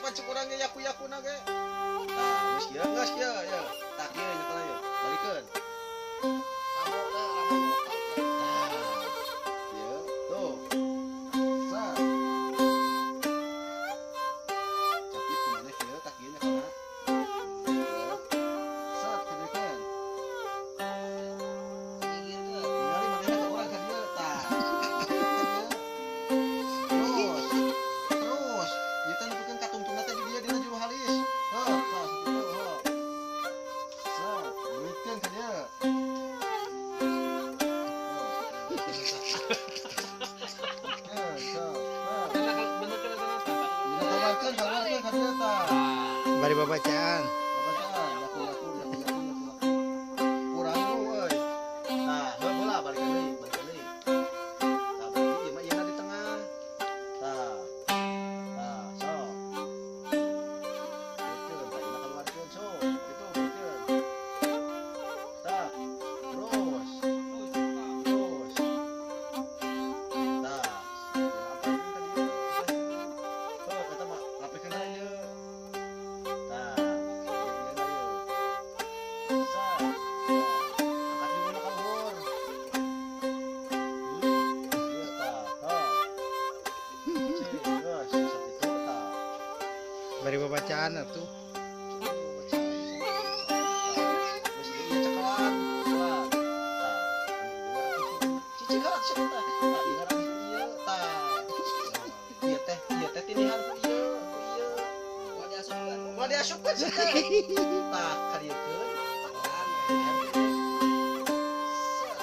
pancuk urang ge yaku-yakuna ge. Tah, geus kieu, geus kieu ya. Tah kieu nyekelna ye. Balikeun. Ramona, Ramona. Tah. Ieu, tuh. Sa. Capit ku maneh kieu, tah kieu nyekelna. Sat, kadekeun. Nyingirkeun. Ningali manehna ka urang ka dieu, tah. Ka dieu. Terus. Terus, ieu teh nepikeun ka tungtungna teh di dieu dina juru halis. Heuh, tah sakitu, heuh. Sat, belitkeun ka dieu. Belitkeun, sok. Heuh. Bener kan eta tah. Dina kaluarkeun, kaluarkeun ka dieu tah. Bari babacaan. Babacaan, yaku yaku yaku yaku yaku yaku. Kurang lu euy. Tah, heuh bola balikan deui, balikan deui. Tah, berarti ieu mah ieuna di tengah. Tah. Tah, sok. Belitkeun, tah ieuna kaluarkeun, sok. Kitu belitkeun. Tah. Terus. Terus. Tah, ieuna ampalkeun ka dieu. Heuh, eta mah rapikeun heula ieu. Tah, ieu ieu ieu. Sa. Tah, angkat juruna ka luhur. Ieu tah, heuh. Cing, geus sakitu tah. Bari babacaan atuh. Geus ieu ieu cekelan. Cekelan. Tah, cicing heula cenah tah. Tah, ieu rapikeun ieu tah. Ieu teh tindihan ku ieu, ku ieu. Moal diasupkeun. Moal diasupkeun sia teh. Tah, kadieukeun. Tekan. Set.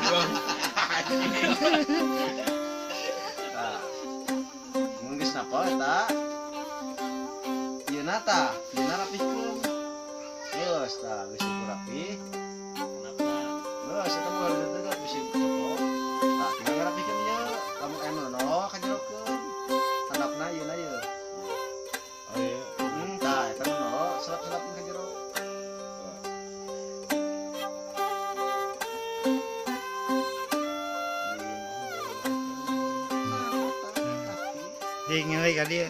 Tah, gitu. Tah. Mun geus napa eta? Ieuna tah, ieuna rapihkeun. Geus tah, geus ukur rapih. Geus eta mah ulah bisi coplok. Tah, tinggal ngarapihkeun ieu. Lamun aya nu nolo kajerokeun. Handapna ieuna ieu. Oh iya. Tah, eta nu nolo selap-selapkeun ka jero. Ningali ka dieu.